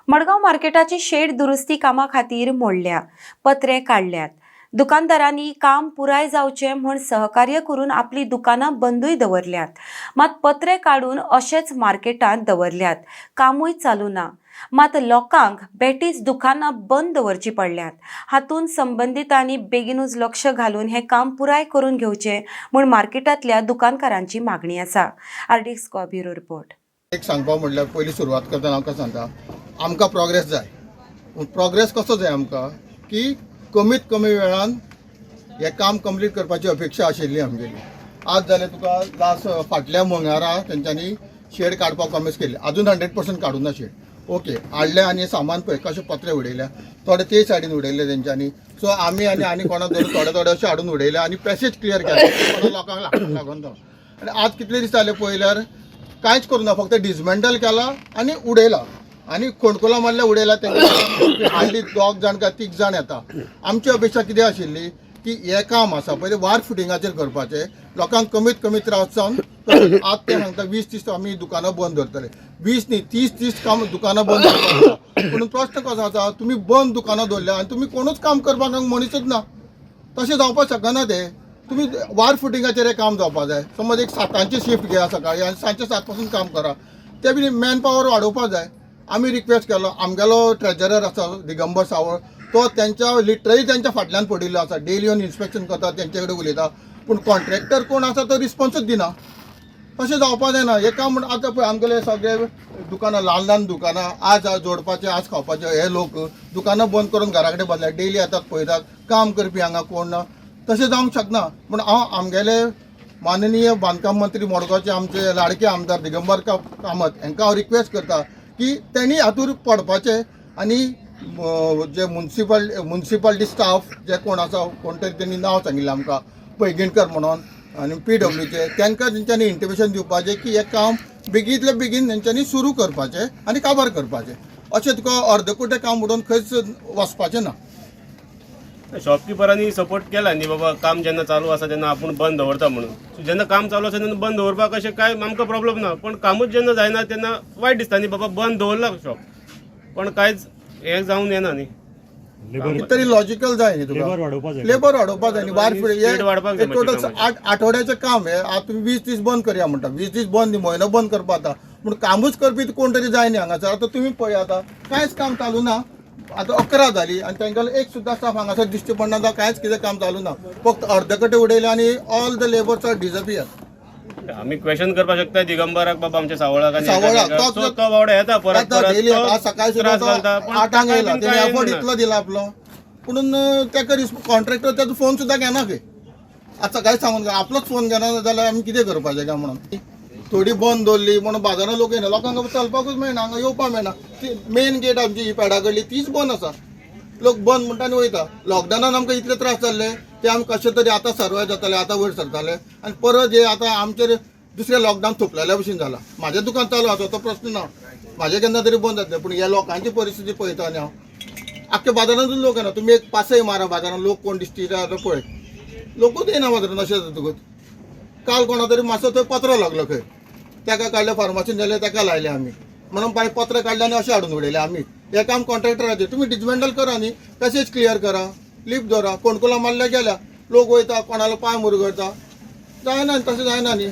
Madgaon मार्केटाची shade दुरुस्ती कामा खातीर मोडल्या, पत्रे काडल्यात. दुकानदारांनी काम पुराय जावचें म्हूण सहकार्य करून आपली दुकानां बंदूय दवरल्यात. मात पत्रे काडून अशेच मार्केटांत दवरल्यात, कामूय चालू ना. मात लोकांक बेठीच दुकानां बंद दवरचीं पडल्यात. हातूंत संबंदितांनी बेगिनूच लक्ष घालून हें काम पुराय करून घेवचें म्हूण मार्केटांतल्या दुकानकारांची मागणी आसा. RDX Goa bureau report. एक सांगपा म्हणल्यार, पयलीं सुरवात करतना आमकां सांगता, आमकां प्रोग्रेस जाय. पूण प्रोग्रेस कसो जाय आमकां की कमीत कमी वेळान हें काम कंप्लीट करपाची अपेक्षा आशिल्ली आमगेली. आज जालें तुका लास्ट फाटल्या मंगळारा तेंच्यांनी शेड काडपाक प्रॉमीस केल्ली. अजून 100% काडूं ना शेड. ओके, हाडलें आनी सामान पळय कशें पत्रे उडयल्या. थोडे ते सायडीन उडयले तेंच्यांनी. सो आमी आनी आनी कोणा धरून थोडे थोडे अशें हाडून उडयले आनी पॅसेज क्लियर केले लोकांक लागून तो. आनी आज कितले दीस जाले पळयल्यार कांयच करूं ना. फक्त डिजमेंटल केला आनी उडयला आनी खोणकुलां मारल्या, उडयला. तेंका हाडली दोग जाण काय तीग जाण येता. आमची अपेक्षा कितें आशिल्ली की हें काम आसा पयलीं वार फुटिंगाचेर करपाचें, लोकांक कमीत कमी त्रास जावन. आज ते सांगता 20-30 आमी दुकानां बंद दवरतले. 20 न्ही, 30-30 काम दुकानां बंद दवरपाक. पूण प्रश्न कसो आसा, तुमी बंद दुकानां दवरल्या आनी तुमी कोणूच काम करपाक मनीसच ना. तशें जावपाक शकना तें. तुमी वार फुटिंगाचेर हें काम जावपाक जाय. समज एक 7 तांची शिफ्ट घेया सकाळी आनी सांजचे 7 पासून काम करा. ते बी मॅन पावर वाडोवपाक जाय. आमी रिक्वेस्ट केलो. आमगेलो ट्रेजरर आसा दिगंबर सावळ, तो तेंच्या लिटरली तेंच्या फाटल्यान पडिल्लो आसा. डेली येवन इन्स्पेक्शन करता, तेंचे कडेन उलयता. पूण कॉन्ट्रॅक्टर कोण आसा तो रिस्पॉन्सूच दिना. तशें जावपाक जायना हें काम. म्हण आतां पळय, आमगेले सगळे दुकानां, ल्हान ल्हान दुकानां, आज जोडपाचे आज खावपाचे हे लोक दुकानां बंद करून घरा कडेन बसले. डेली येतात, पळयतात, काम करपी हांगा कोण ना. तशें जावंक शकना. पूण हांव आमगेले माननीय बांदकाम मंत्री, मडगांवचे आमचे लाडके आमदार दिगंबर कामत हांकां हांव रिक्वेस्ट करता की तेणी हातूर पडपाचें आनी जे मुन्सिपालिटी स्टाफ जे कोण आसा, कोण तरी तेणी नांव सांगिल्लें आमकां पैगीणकर म्हणून आनी पीडब्ल्यूचे, तांकां तेंच्यांनी इंटिमेशन दिवपाचें की हें काम बेगींतले बेगीन तेंच्यांनी सुरू करपाचें आनी काबार करपाचें. अशें तुका अर्दकुटें काम उडोवन खंयच वचपाचें ना. शॉपकिपरांनी सपोर्ट केला न्ही बाबा, काम जेन्ना चालू आसा तेन्ना आपूण बंद दवरता म्हणून. सो जेन्ना काम चालू आसा तेन्ना बंद दवरपाक अशें काय आमकां प्रॉब्लम ना. पण कामूच जेन्ना जायना तेन्ना वायट दिसता न्ही बाबा, बंद दवरला शॉप पण कांयच हें जावन येना न्ही. लेबर तरी लॉजिकल जाय न्ही तुका. लेबर वाडोवपा जाय. लेबर वाडोवपा जाय न्ही. वार Speed वाडपाक जाय टोटल मातशें. 8 आठवड्याचें काम हें. आतां तुमी 20 दीस बंद करया म्हणटा. 20 दीस बंद न्ही, म्हयनो बंद करपा आतां. पूण कामूच करपी कोण तरी जाय न्ही हांगासर. आतां तुमी पळय, आतां कांयच काम चालू ना. आतां 11 जाली आनी तांकां एक सुद्दां स्टाफ हांगासर दिश्टी पडना जावं कांयच कितें काम चालू ना. फक्त अर्दकटे उडयले आनी all the labours are disappear. आमी क्वेश्चन करपाक शकता दिगंबराक बाबा, आमच्या सावळाक आनी सावळाक, हेका. सो तो बावडो येता परत परत डेली तो आज सकाळी त्रास सुद्दां घालता, पण 8 तांक ताका येयला. बीन तेणी कांय एफर्ट ना. इतलो दिला आपलो, पुणून ताका कॉन्ट्रॅक्टर ताजो फोन सुद्दां घेना खंय. आज सकाळी सांगून गेला, आपलोच फोन घेना जाल्यार आमी कितें करपाचें काय म्हणून. थोडी बंद दवरली म्हणून बाजारांत लोक येना. लोकांक चलपाकूच मेळना, हांगा येवपाक मेळना. ती मेन गेट आमची ही पेडा कडली, तीच बंद आसा. लोक बंद म्हणटा आनी वयता. लॉकडावनान आमकां इतले त्रास जाल्ले ते आमी कशे तरी आतां सर्वायव जाताले, आतां वयर सरताले. आनी परत हे आतां आमचेर दुसरें लॉकडावन थोपलेल्या भशेन जाला. म्हाजें दुकान चालू आसा, तो प्रश्न ना. म्हाजें केन्ना तरी बंद जातलें. पूण ह्या लोकांची परिस्थिती पळयता आनी हांव आख्ख्या बाजारांतूच लोक येना. तुमी एक पासय मारा बाजारांत, लोक कोण दिसती जाल्यार पळय, लोकूच येना बाजारांत. अशें जातकूच काल कोणा तरी मातसो थंय पत्रो लागलो खंय, ताका काडले, फार्मासीन जाले, ताका लायले आमी म्हणून. मागीर पत्र काडले आनी अशें हाडून उडयले आमी. हें काम कॉन्ट्रॅक्टराचें. तुमी डिजमेंटल करा न्ही, पॅसेज क्लियर करा, लिफ्ट दवरा. कोणकुलां मारल्या गेल्या, लोक वयता, कोणालो पांय मुरगळता. जायना न्ही, तशें जायना न्ही.